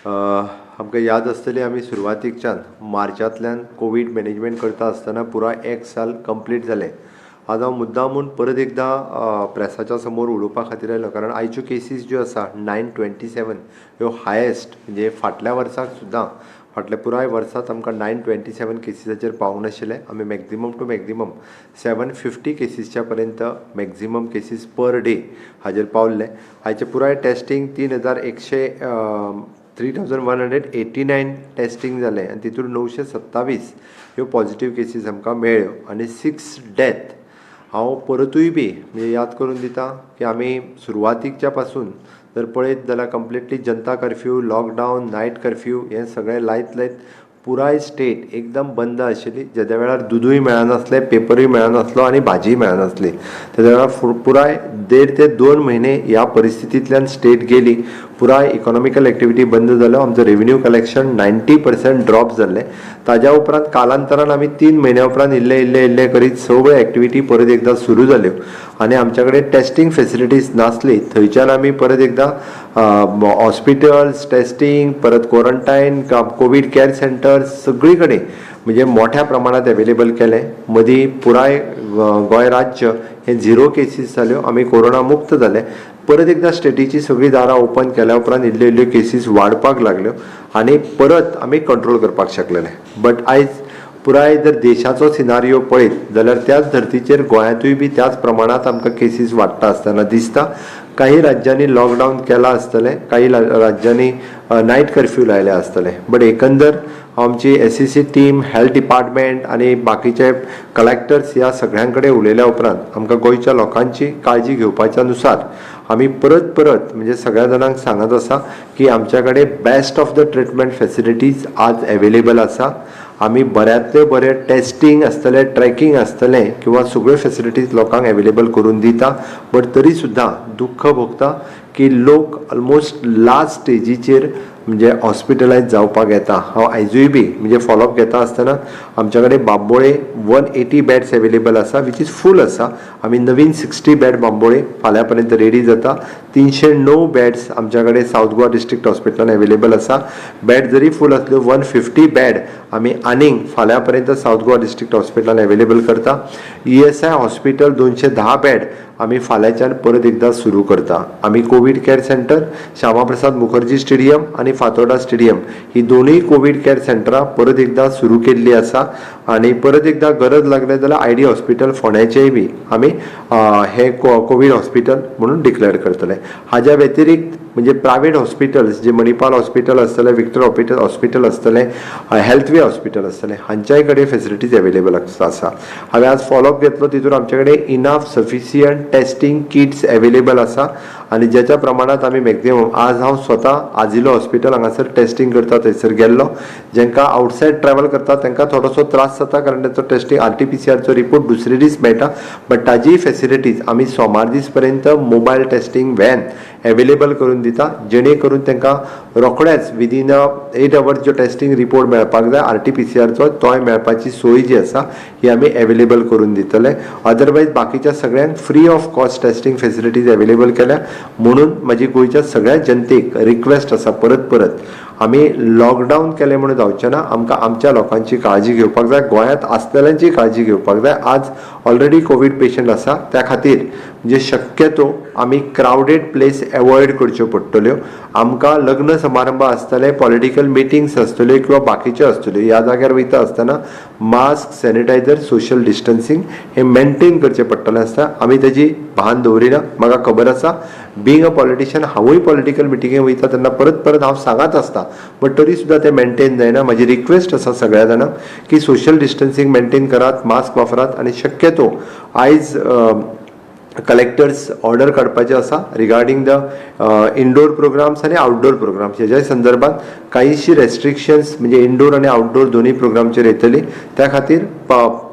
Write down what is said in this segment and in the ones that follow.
आमकां याद आसतली, आमी सुरवातीकच्यान मार्चांतल्यान कोवीड मॅनेजमेंट करता आसतना पुराय एक साल कंप्लीट जालें. आज हांव मुद्दामून परत एकदां प्रेसाच्या समोर उलोवपा खातीर आयलो, कारण आयच्यो केसीस ज्यो आसा 927 ह्यो हायेस्ट, म्हणजे फाटल्या वर्साक सुद्दां, फाटल्या पुराय वर्सांत आमकां 927 केसीसाचेर पावूंक नाशिल्लें. आमी मॅक्झिमम टू मॅक्झिमम 750 केसीसच्या पर्यंत मॅक्झिमम केसीस पर डे हाजेर पावल्ले. आयचे पुराय टेस्टींग 3100, 3189 testing जालें आनी तितून 927 ह्यो पॉझिटीव केसीस आमकां मेळ्ळ्यो आनी 6 डेथ. हांव परतूय बी म्हणजे याद करून दिता की आमी सुरवातीकच्या पासून जर पळयत जाल्यार completely Janata curfew, lockdown, night curfew हें सगळें लायत लायत पुराय स्टेट एकदम बंद आशिल्ली. जेद्या वेळार दुदूय मेळनासलें, पेपरूय मेळनासलो आनी भाजीय मेळनासली, तेद्या वेळार पुराय 1.5 ते 2 म्हयने ह्या परिस्थितींतल्यान स्टेट गेली. पुराय इकॉनॉमिकल एक्टिविटी बंद जाल्यो, आमचो रेवेन्यू कलेक्शन 90% ड्रॉप जाल्लें. ताज्या उपरांत कालांतरान आमी 3 म्हयन्या उपरांत इल्ले इल्ले इल्ले करीत सगळ्यो एक्टिविटी परत एकदां सुरू जाल्यो आनी आमच्या कडेन टेस्टींग फेसिलिटीज नासली. थंयच्यान आमी परत एकदां हॉस्पिटल्स, टेस्टींग, परत क्वॉरंटायन, कोवीड कॅर सेंटर्स सगळी कडेन म्हणजे मोठ्या प्रमाणांत एवेलेबल केलें. मदीं पुराय गोंय राज्य हें झिरो केसीस जाल्यो, आमी कोरोना मुक्त जाले. परत एकदां स्टेटीची सगळीं दारां ओपन केल्या उपरांत इल्ल्यो इल्ल्यो केसीस वाडपाक लागल्यो आनी परत आमी कंट्रोल करपाक शकलेले. बट आयज पुराय जर देशाचो सिनारियो पळयत जाल्यार त्याच धर्तीचेर गोंयांतूय बी त्याच प्रमाणांत आमकां केसीस वाडटा आसतना दिसता. काही राज्यांनी लॉकडावन केलां आसतलें, काही राज्यांनी नायट कर्फ्यू लायले आसतले, बट एकंदर आमची SEC team, health department आनी बाकीचे कलेक्टर्स ह्या सगळ्यां कडेन उलयल्या उपरांत आमकां गोंयच्या लोकांची काळजी घेवपाच्या नुसार आमी परत परत म्हणजे सगळ्या जाणांक सांगत आसा की आमच्या कडेन best of the treatment facilities आज एवेलेबल आसा. आमी बऱ्यांतले बरें टेस्टींग आसतलें, ट्रॅकिंग आसतलें किंवा सगळ्यो फेसिलिटीज लोकांक एवेलेबल करून दिता. बट तरी सुद्दां दुख्ख भोगता की लोक ऑलमोस्ट लास्ट स्टेजीचेर म्हणजे हॉस्पिटलायज जावपाक येता. हांव आयजूय बी म्हणजे फॉलोअप घेता आसतना आमच्या कडेन बांबोळे 180 बेड्स एवेलेबल आसा, which is फूल आसा. आमी नवीन 60 बेड बांबोळे फाल्यां पर्यंत रेडी जाता. 309 बेड्स आमच्या कडेन सावथ गोवा डिस्ट्रिक्ट हॉस्पिटलान एवेलेबल आसा. बेड जरी फूल आसल्यो, 150 बेड आमी आनीक फाल्यां पर्यंत सावथ गोवा डिस्ट्रिक्ट हॉस्पिटलान एवेलेबल करता. ESI hospital 210 bed आमी फाल्यांच्यान परत एकदां सुरू करता. आमी Covid care centre Shyama Prasad Mukherjee stadium आनी फातोर्डा स्टेडियम ही दोनूय कोवीड कॅर सेंटरां परत एकदां सुरू केल्ली आसा आनी परत एकदां गरज लागले जाल्यार आयडी हॉस्पिटल फोंड्याचेय बी आमी हे कोवीड हॉस्पिटल म्हणून डिक्लेअर करतले. हाज्या व्यतिरिक्त म्हणजे प्रायवेट हॉस्पिटल्स जे मणिपाल हॉस्पिटल आसतलें, विक्टर हॉस्पिटल आसतलें, हेल्थवे हॉस्पिटल आसतलें, हांच्याय कडेन फेसिलिटीज एवेलेबल आसा. हांवें आज फॉलोअप घेतलो, तितून आमचे कडेन enough sufficient testing kits available आसा आनी ज्याच्या प्रमाणांत आमी मॅक्झिमम आज हांव स्वता आजिलो हॉस्पिटल हांगासर टेस्टींग करता थंयसर गेल्लो. जांकां आवटसायड ट्रॅवल करता तांकां थोडोसो त्रास जाता, कारण ताचो टेस्टींग RTPCRचो रिपोर्ट दुसरे दीस मेळटा. बट ताजीय फेसिलिटीज आमी सोमार दीस पर्यंत मोबायल टेस्टींग व्हॅन एवेलेबल करून दिता, जेणे करून तांकां रोखडेच विदीन 8 अवर्स जो टेस्टींग रिपोर्ट मेळपाक जाय RTPCRचो, तोय मेळपाची सोय जी आसा ही आमी एवेलेबल करून दितले. अदरवायज बाकीच्या सगळ्यांक free of cost testing facilities available केल्या. म्हणून म्हजी गोंयच्या सगळ्या जनतेक रिक्वेस्ट आसा, परत परत आमी लॉकडावन केलें म्हणून जावचें ना. आमकां आमच्या लोकांची काळजी घेवपाक जाय, गोंयांत आसतल्यांची काळजी घेवपाक जाय. आज ऑलरेडी कोवीड पेशंट आसा, त्या खातीर म्हणजे शक्यतो आमी क्रावडेड प्लेस एवॉयड करच्यो पडटल्यो. आमकां लग्न समारंभ आसतले, पॉलिटिकल मिटिंग्स आसतल्यो किंवा बाकीच्यो आसतल्यो, ह्या जाग्यार वयता आसतना मास्क, सॅनिटायझर, सोशल डिस्टन्सींग हे मेंटेन करचें पडटलें आसता. आमी तेजी भान दवरिना, म्हाका खबर आसा. बिंग अ पॉलिटिशियन, हांवूय पॉलिटिकल मिटिंगे वयता तेन्ना परत परत हांव सांगत आसता, बट तरी सुद्दां तें मेंटेन जायना. म्हाजी रिक्वेस्ट आसा सगळ्या जाणांक की सोशल डिस्टन्सींग मेंटेन करात, मास्क वापरात आनी शक्यतो आयज कलेक्टर्स ऑर्डर काडपाचे आसा रिगार्डींग the indoor programmes आनी आउटडोर प्रोग्राम्स. हेज्या संदर्भात काहीशी रेस्ट्रिक्शन्स म्हणजे इनडोर आनी आउटडोर दोनूय प्रोग्रामचेर येतली. त्या खातीर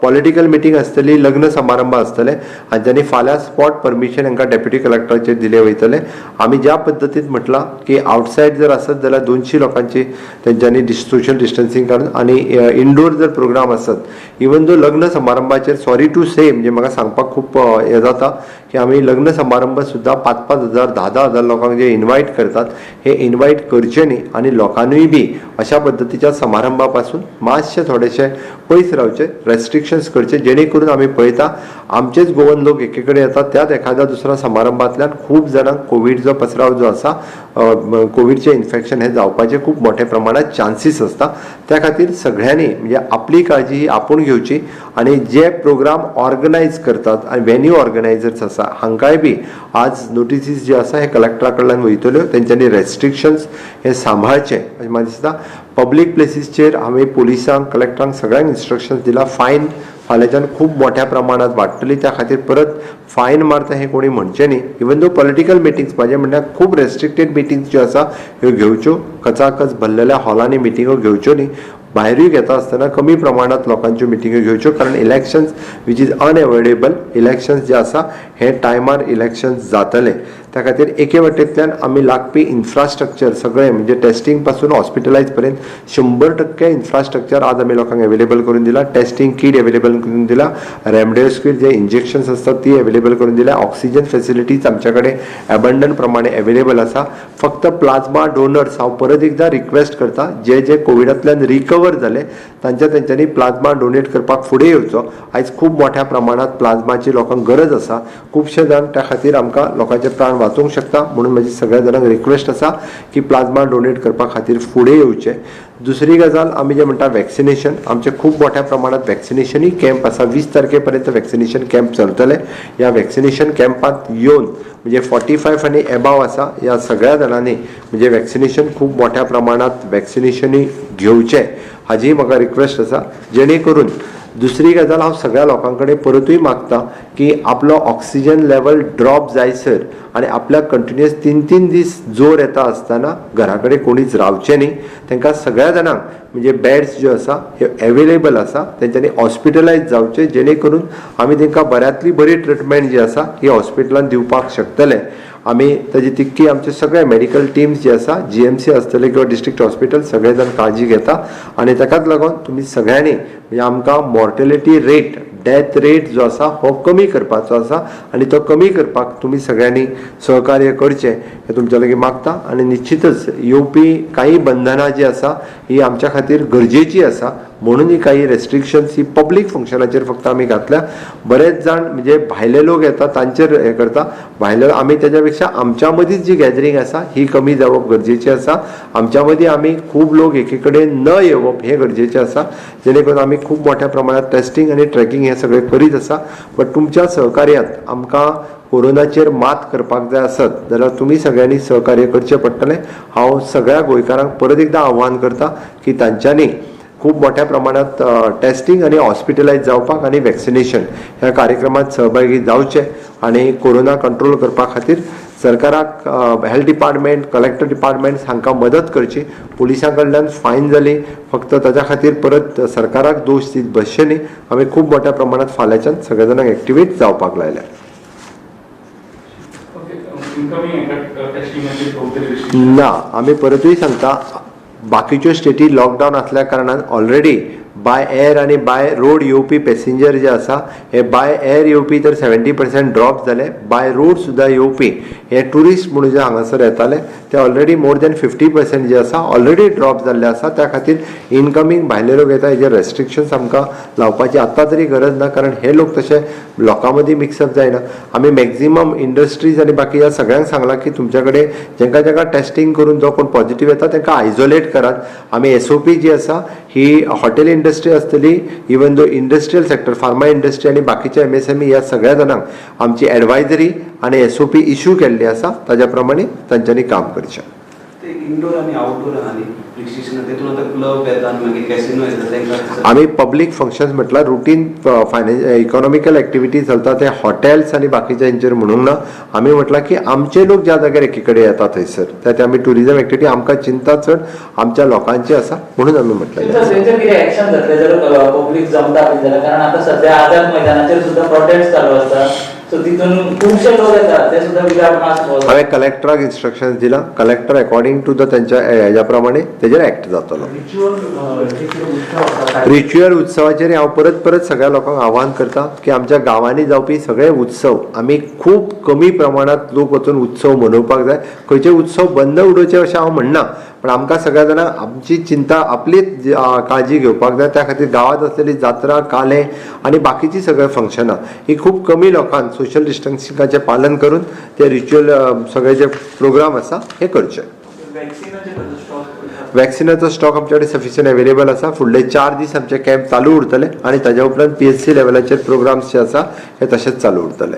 पॉलिटिकल मिटींग आसतली, लग्न समारंभ आसतले, हांच्यांनी फाल्यां स्पॉट परमिशन हांकां डेप्युटी कलेक्टराचेर दिले वयतले. आमी ज्या पद्दतीन म्हटलां की आवटसायड जर आसत जाल्यार 200 लोकांची तेंच्यांनी सोशल डिस्टन्सींग काडून आनी इनडोर जर प्रोग्राम आसत, इवन दो लग्न समारंभाचेर, सॉरी टू से, म्हणजे म्हाका सांगपाक खूब हें जाता की आमी लग्न समारंभ सुद्दां 5-5 हजार, 10-10 हजार लोकांक जे इनवायट करतात, हे इनवायट करचे न्ही आनी लोकांनूय बी अशा पद्दतीच्या समारंभा पासून मातशे थोडेशे पयस रावचे, रेस्ट्रिक्शन्स करचे, जेणे करून आमी पळयता आमचेच गोवन लोक एके कडेन येतात, त्याच एखाद्या दुसऱ्या समारंभांतल्यान खूब जाणांक कोवीडचो पसराव जो आसा, कोवीडचें इन्फेक्शन हें जावपाचें खूब मोठ्या प्रमाणात चान्सीस आसता. त्या खातीर सगळ्यांनी म्हणजे आपली काळजी ही आपूण घेवची आनी जे प्रोग्राम ऑर्गनायज करतात आनी वेन्यू ऑर्गनायजर्स आसा, हांकांय बी आज नोटिसीस ज्यो आसा हे कलेक्टरा कडल्यान वयतल्यो. तेंच्यांनी रेस्ट्रिक्शन्स हे सांबाळचे अशें म्हाका दिसता. पब्लीक प्लेसीसचेर हांवें पुलिसांक, कलेक्टरांक सगळ्यांक इन्स्ट्रक्शन्स दिला. फायन फाल्यांच्यान खूब मोठ्या प्रमाणात वाडटली. त्या खातीर परत फायन मारता हें कोणी म्हणचें न्ही. इवन दो पॉलिटिकल मिटिंग्स, म्हाजें म्हणल्यार खूब रेस्ट्रिक्टेड मिटिंग्स ज्यो आसा ह्यो घेवच्यो, कचाकच भरलेल्या हॉलांनी मिटिंगो घेवच्यो न्ही. भायरूय घेता आसतना कमी प्रमाणात लोकांच्यो मिटिंग्यो घेवच्यो, कारण elections which is unavoidable, elections जे आसा हे टायमार इलेक्शन्स जातले. त्या खातीर एके वटेंतल्यान आमी लागपी इन्फ्रास्ट्रक्चर सगळें, म्हणजे टेस्टिंग पासून हॉस्पिटलायज पर्यंत 100% इन्फ्रास्ट्रक्चर आज आमी लोकांक अवेलेबल करून दिला. टेस्टिंग कीट अवेलेबल करून दिला, रेमडेसिवीर जे इंजेक्शन्स आसतात ती अवेलेबल करून दिल्या, ऑक्सिजन फेसिलिटीज आमच्या कडेन एबंडंट प्रमाणे अवेलेबल आसा. फक्त प्लाझ्मा डोनर्स हांव परत एकदां रिक्वेस्ट करता, जे जे कोविडांतल्यान रिकवर जाले तांच्या तेंच्यांनी प्लाझ्मा डोनेट करपाक फुडें येवचो. आयज खूब मोठ्या प्रमाणात प्लाझ्माची लोकांक गरज आसा. खुबशे जाण त्या खातीर आमकां लोकांचे प्राण वाचोवंक शकता. म्हणून म्हजी सगळ्या जाणांक रिक्वेस्ट आसा की प्लाझ्मा डोनेट करपा खातीर फुडें येवचें. दुसरी गजाल, आमी जे म्हणटा वॅक्सिनेशन, आमचे खूब मोठ्या प्रमाणात वॅक्सिनेशनूय कॅम्प आसा. 20 तारखे पर्यंत वॅक्सिनेशन कॅम्प चलतले. ह्या वॅक्सिनेशन कॅम्पात येवन म्हणजे 45 आनी एबाव आसा ह्या सगळ्या जाणांनी म्हणजे वॅक्सिनेशन खूब मोठ्या प्रमाणात वॅक्सिनेशनूय घेवचें, हाजी म्हाका रिक्वेस्ट आसा. जेणे करून दुसरी गजाल हांव सगळ्या लोकां कडेन परतूय मागता की आपलो ऑक्सिजन लेवल ड्रॉप जायसर आनी आपल्याक कंटिन्युअस 3-3 दीस जोर येता आसतना घरा कडेन कोणीच रावचें न्ही. तांकां सगळ्या जाणांक म्हणजे बेड्स ज्यो आसा ह्यो एवेलेबल आसा, तेंच्यांनी हॉस्पिटलायज जावचें, जेणे करून आमी तांकां बऱ्यांतली बरी ट्रिटमेंट जी आसा ही हॉस्पिटलान दिवपाक शकतले. आमी ताजी तितकी आमचे सगळे मेडिकल टिम्स जे आसा, जीएमसी आसतले किंवा डिस्ट्रिक्ट हॉस्पिटल, सगळे जाण काळजी घेता आनी ताकाच लागून तुमी सगळ्यांनी म्हणजे आमकां मॉर्टेलिटी रेट, डेथ रेट जो आसा हो कमी करपाचो आसा आनी तो कमी करपाक तुमी सगळ्यांनी सहकार्य करचें हें तुमच्या लागीं मागता. आनी निश्चितच येवपी काही बंधनां जी आसा ही आमच्या खातीर गरजेची आसा, म्हणून ही काही रेस्ट्रिक्शन्स ही पब्लीक फंक्शनाचेर फक्त आमी घातल्या. बरेच जाण म्हणजे भायले लोक येता तांचेर हें करता भायले. आमी तेज्या पेक्षा आमच्या मदींच जी गॅदरींग आसा ही कमी जावप गरजेची आसा. आमच्या मदीं आमी खूब लोक एके कडेन न येवप हें गरजेचें आसा, जेणे करून आमी खूब मोठ्या प्रमाणात टेस्टिंग आनी ट्रॅकिंग हें सगळें करीत आसा. बट तुमच्या सहकार्यात आमकां कोरोनाचेर मात करपाक जाय आसत जाल्यार तुमी सगळ्यांनी सहकार्य करचें पडटलें. हांव सगळ्या गोंयकारांक परत एकदां आव्हान करता की तांच्यांनी खूब मोठ्या प्रमाणात टेस्टिंग आनी हॉस्पिटलायज जावपाक आनी वॅक्सिनेशन ह्या कार्यक्रमात सहभागी जावचे आनी कोरोना कंट्रोल करपा खातीर सरकाराक, हेल्थ डिपार्टमेंट, कलेक्टर डिपार्टमेंट हांकां मदत करची. पुलिसां कडल्यान फायन जाली फक्त ताच्या खातीर परत सरकाराक दोश दीत बसचे न्ही. आमी खूब मोठ्या प्रमाणात फाल्यांच्यान सगळ्या जाणांक एक्टिवेट जावपाक लायल्या. ओके, इनकमिंग एका टेस्टिंगाचेर खंय तरी restriction? ना, आमी परतूय सांगता, बाकीच्यो स्टेटी लॉकडावन आसल्या कारणान ऑलरेडी बाय एअर आनी बाय रोड येवपी पॅसेंजर जे आसा हे बाय एअर येवपी तर 70% ड्रॉप जाले. बाय रोड सुद्दां येवपी हे ट्युरिस्ट म्हणून जे हांगासर येताले ते ऑलरेडी मोर दॅन 50% जे आसा ऑलरेडी ड्रॉप जाल्ले आसा. त्या खातीर इनकमींग भायले लोक येता हेजेर रेस्ट्रिक्शन्स आमकां लावपाची आत्तां तरी गरज ना, कारण हे लोक तशे लोकां मदीं मिक्सअप जायना. आमी मॅक्झिमम इंडस्ट्रीज आनी बाकी ह्या सगळ्यांक सांगलां की तुमच्या कडेन जेंका जेंका टेस्टिंग करून जो कोण पॉझिटीव येता तांकां आयसोलेट करात. आमी एसओपी जी आसा ही हॉटेल इंडस्ट्री आसतली, even though industrial sector, pharma industry आनी बाकीचे एमएसएमई ह्या सगळ्या जाणांक आमची एडवायजरी आनी एसओपी इश्यू केल्ली आसा, ताज्या प्रमाणे तांच्यांनी काम करचें. ते इंडोर आनी आउटडोर आहा न्ही रिस्ट्रिक्शन, तेतून आतां क्लब येता आनी मागीर कॅसिनो येता, तांकां आमी पब्लीक फंक्शन्स म्हटल्यार रुटीन फायनान्स इकॉनॉमिकल एक्टिविटी चलता ते हॉटेल्स आनी बाकीच्या हेंचेर म्हणूंक ना. आमी म्हटलां की आमचे लोक ज्या जाग्यार एकी कडेन येता थंयसर त्या ते आमी टुरिजम एक्टिविटी आमकां चिंता चड आमच्या लोकांची आसा म्हणून आमी म्हटलें. तेंचेर कितें एक्शन जातलें जर पब्लीक जमता बी जाल्यार? कारण आतां सद्या आझाद मैदानाचेर सुद्दां प्रोटेस्ट चालू आसता, सो तितून खुबशे लोक येतात, ते सुद्दां विदाउट मास्क. हांवें कलेक्टराक इन्स्ट्रक्शन्स दिलां, कलेक्टर अकॉर्डिंग टू the तेंच्या हेज्या प्रमाणे तेजेर एक्ट जातलो. रिच्युअल जे कितें उत्सव आसा? रिच्युअल उत्सवाचेर हांव परत परत सगळ्या लोकांक आव्हान करता की आमच्या गांवांनी जावपी सगळे उत्सव आमी खूब कमी प्रमाणांत लोक वचून उत्सव मनोवपाक जाय. खंयचे उत्सव बंद उडोवचे अशें हांव म्हणना, पण आमकां सगळ्या जाणांक आमची चिंता आपलीच काळजी घेवपाक जाय. त्या खातीर गांवांत आसलेली जात्रा, काले आनी बाकीची सगळीं फंक्शनां ही खूब कमी लोकांक सोशल डिस्टन्सिंगाचें पालन करून ते रिच्युअल सगळे जे प्रोग्राम आसा हे करचे. वॅक्सिनाचे कसो स्टॉक? वॅक्सिनाचो स्टॉक आमचे कडेन सफिशियंट अवेलेबल आसा. फुडले 4 दीस आमचे कॅम्प चालू उरतले आनी ताज्या उपरांत पीएचसी लेवलाचेर प्रोग्राम्स जे आसा हे तशेंच चालू उरतले.